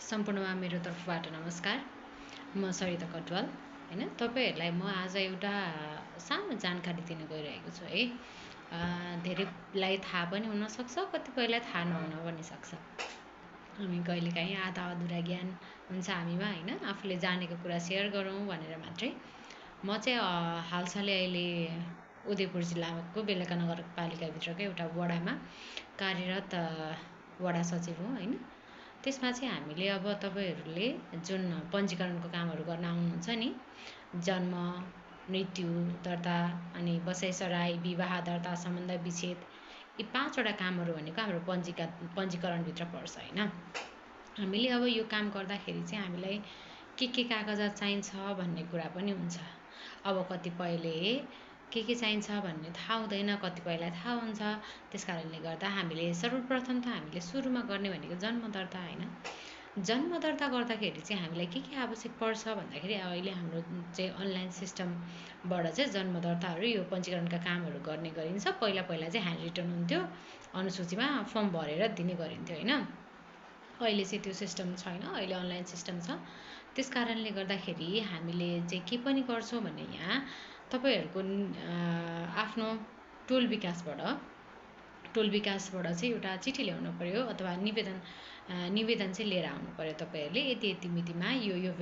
सम्पूर्णमा मेरो तर्फबाट नमस्कार। म सरिता कटवाल हैन। तपाईहरुलाई म आज एउटा सानो जानकारी दिन गइरहेको छु है। धेरैलाई थाहा पनि हुन सक्छ, कतिपयलाई थाहा नहुन पनि सक्छ। हामी कहिलेकाहीँ आधा अधुरा ज्ञान हुन्छ हामीमा हैन, आफूले जानेको कुरा शेयर गरौँ भनेर मात्रै। म चाहिँ हालसालै अहिले उदयपुर जिल्लाको बेलका नगरपालिकाभित्रको एउटा वडामा कार्यरत वडा सचिव हुँ हैन। त्यसमा चाहिँ हामीले अब तपाईहरुले जुन पञ्जीकरणको कामहरु गर्न आउनुहुन्छ नि, जन्म, मृत्यु दर्ता अनि बसाइसराई, विवाह दर्ता, सम्बन्ध विच्छेद, यी 5 वटा कामहरु भनेको हाम्रो पञ्जीकरणभित्र पर्छ हैन। हामीले अब यो काम गर्दाखेरि चाहिँ हामीलाई के कागजात चाहिन्छ भन्ने कुरा पनि हुन्छ। अब कतिपयले के चाहिन्छ भन्ने थाहा हुँदैन, कतिपयलाई थाहा हुन्छ। त्यसकारणले गर्दा हामीले सर्वप्रथम त हामीले सुरुमा गर्ने भनेको जन्म दर्ता हैन। जन्म दर्ता गर्दाखेरि चाहिँ हामीलाई के आवश्यक पर्छ भन्दाखेरि अहिले हाम्रो चाहिँ अनलाइन सिस्टमबाट चाहिँ जन्म दर्ताहरु यो पञ्जीकरणका कामहरु गर्ने गरिन्छ। पहिला चाहिँ ह्यान्ड रिटन हुन्थ्यो, अनुसूचीमा फर्म भरेर दिने गरिन्थ्यो हैन। अहिले चाहिँ त्यो सिस्टम छैन, अहिले अनलाइन सिस्टम छ। त्यसकारणले गर्दाखेरि हामीले चाहिँ के पनि गर्छौं भने यहाँ तपाईहरुको आफ्नो टोल विकासबाट चाहिँ एउटा चिठी ल्याउनु पर्यो अथवा निवेदन चाहिँ लिएर आउनु पर्यो। तपाईहरुले यति मितिमा यो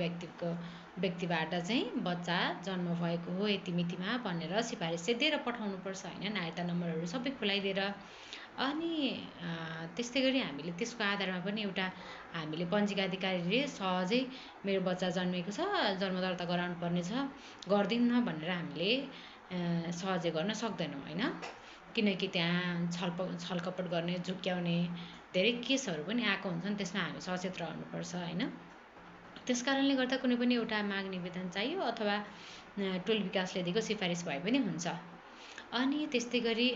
व्यक्तिबाट चाहिँ बच्चा जन्म भएको हो यति मितिमा भनेर सिफारिस चाहिँ दिएर पठाउनु पर्छ हैन। नागरिकता नम्बरहरु सबै खुलाइदिएर अनि त्यस्तै गरी हामीले त्यसको आधारमा पनि एउटा हामीले पञ्जीका अधिकारीले सहजै मेरो बच्चा जन्मेको छ, जन्म दर्ता गराउनु पर्ने छ, गर्दिन्न भनेर हामीले सहजै गर्न सक्दैनौं हैन। किनकि त्यहाँ छलकपट गर्ने, झुक्क्याउने धेरै केसहरु पनि आएको हुन्छन्। त्यसमा हामी सचेत रहनुपर्छ हैन। त्यसकारणले गर्दा कुनै पनि एउटा माग निवेदन चाहियो अथवा टोल विकासले दिएको सिफारिस भए पनि हुन्छ। अनि त्यस्तै गरी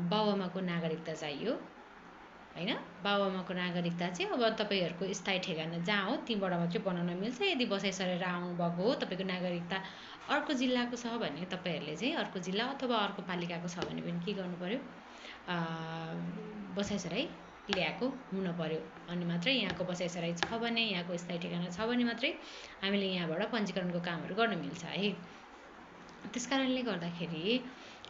बाबुआमाको नागरिकता चाहियो हैन। बाबुआमाको नागरिकता चाहिँ अब तपाईहरुको स्थायी ठेगाना जहाँ हो त्यहीबाट मात्रै बनाउन मिल्छ। यदि बसाइसरेर आउनु भएको हो, तपाईको नागरिकता अर्को जिल्लाको छ भने तपाईहरुले चाहिँ अर्को जिल्ला अथवा अर्को पालिकाको छ भने पनि के गर्नु पर्यो, बसाइसराई ल्याएको हुन पर्यो। अनि मात्रै यहाँको बसाइसराई छ भने, यहाँको स्थायी ठेगाना छ भने मात्रै हामीले यहाँबाट पञ्जीकरणको कामहरु गर्न मिल्छ है। त्यसकारणले गर्दाखेरि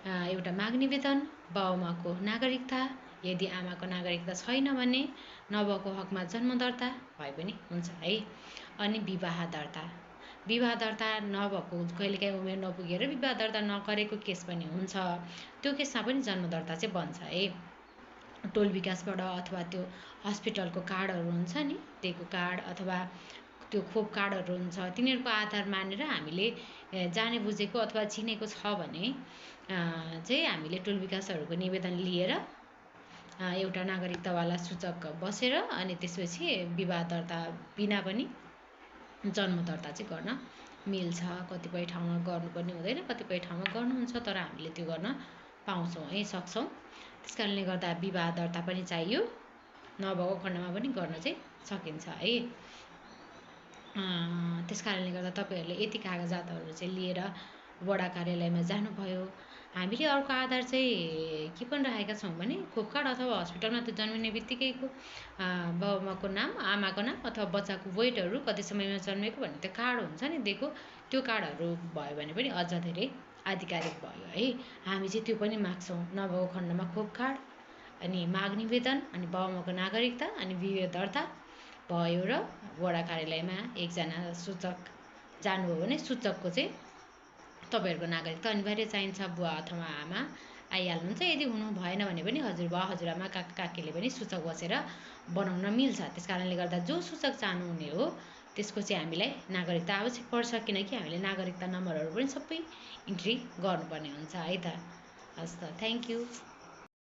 एउटा माग निवेदन, बाबुआमाको नागरिकता, यदि आमाको नागरिकता छैन भने नबुवाको हकमा जन्म दर्ता भए पनि हुन्छ है। अनि विवाह दर्ता नभएको, कहिलेकाहीँ उमेर नपुगेर विवाह दर्ता नगरेको केस पनि हुन्छ। त्यो केसमा पनि जन्म दर्ता चाहिँ बन्छ है। टोल विकासबाट अथवा त्यो हस्पिटलको कार्डहरु हुन्छ नि, त्यहीको कार्ड अथवा त्यो खोप कार्डहरु हुन्छ, तिनीहरुको आधार मानेर हामीले जाने बुझेको अथवा चिनेको छ भने चाहिँ हामीले टोल विकासहरुको निवेदन लिएर एउटा नागरिकतावाला सूचक बसेर अनि त्यसपछि विवाह दर्ता बिना पनि जन्म दर्ता चाहिँ गर्न मिल्छ। कतिपय ठाउँमा गर्नुपर्ने हुँदैन, कतिपय ठाउँमा गर्नुहुन्छ, तर हामीले त्यो गर्न पाउँछौं है, सक्छौं। त्यसकारणले गर्दा विवाह दर्ता पनि चाहियो, नभएको खण्डमा पनि गर्न चाहिँ सकिन्छ है। त्यसकारणले गर्दा तपाईहरुले यति कागजातहरु चाहिँ लिएर वडा कार्यालयमा जानुभयो। हामीले अर्को आधार चाहिँ के पनि राखेका छौं भने खोप कार्ड अथवा हस्पिटलमा त जन्मिने बित्तिकैको बाबुआमाको नाम, आमाको नाम अथवा बच्चाको वेटहरु, कति समयमा जन्मेको भन्ने त्यो कार्ड हुन्छ नि दिएको, त्यो कार्डहरु भयो भने पनि अझ धेरै आधिकारिक भयो है। हामी चाहिँ त्यो पनि माग्छौं। नभएको खण्डमा खोप कार्ड अनि माग निवेदन अनि बाबुआमाको नागरिकता अनि विवाह दर्ता भयो र वडा कार्यालयमा एकजना सूचक जानुभयो भने सूचकको चाहिँ तपाईहरुको नागरिकता अनिवार्य चाहिन्छ। बुवा अथवा आमा आइहाल्नुहुन्छ। यदि हुनु भएन भने पनि हजुरबा हजुरआमा काका काकीले पनि सूचक बसेर बनाउन मिल्छ। त्यसकारणले गर्दा जो सूचक चाहनुहुने हो त्यसको चाहिँ हामीलाई नागरिकता आवश्यक पर्छ, किनकि हामीले नागरिकता नम्बरहरु पनि सबै इन्ट्री गर्नुपर्ने हुन्छ है त। हस् त, थ्यांक यू।